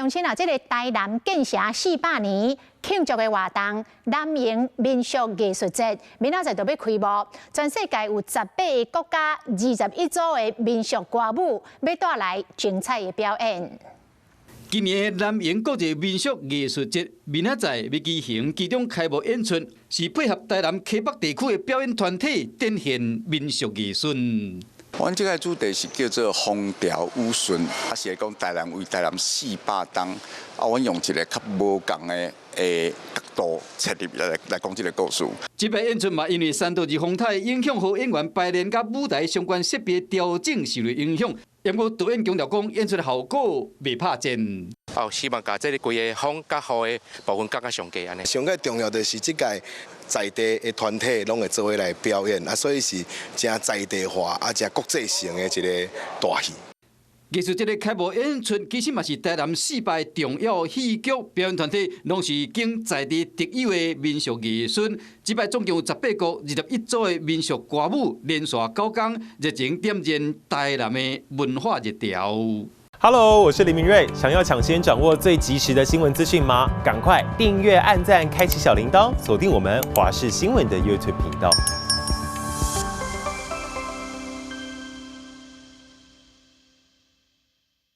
鄉親啊，這个台南建城400年慶祝的活動——南瀛民俗藝術節，明仔載就欲開幕。全世界有18个國家、21組的民俗歌舞，欲帶來精彩的表演。今年的南瀛國際民俗藝術節，明仔載欲舉行，其中開幕演出是配合台南溪北地區的表演團體展現民俗藝術。阮這个主題是叫做風調雨順，啊是講台南為台南四百冬，啊，阮用一个較無仝的角度切入來講這个故事。這擺演出嘛，因為山道二風台影響，予演員排練佮舞台相關設備調整受著影響。不過導演強調講，演出的效果袂拍折。哦，希望共這个規个風佮雨的部分降甲上低按呢。上蓋重要就是這屆在地的團體攏會做伙來表演，啊，所以是誠在地化啊，誠國際性的一个大戲。藝術節的開幕演出其實嘛是台南四百重要戲劇表演團體，攏是經在地特有的民俗藝術。這擺總共有18國21組的民俗歌舞，連續9工熱情點燃台南的文化熱潮。 Hello，我是林明瑞，想要搶先掌握最及時的新聞資訊嗎？趕快訂閱、按讚、開啟小鈴鐺，鎖定我們華視新聞的 YouTube 頻道。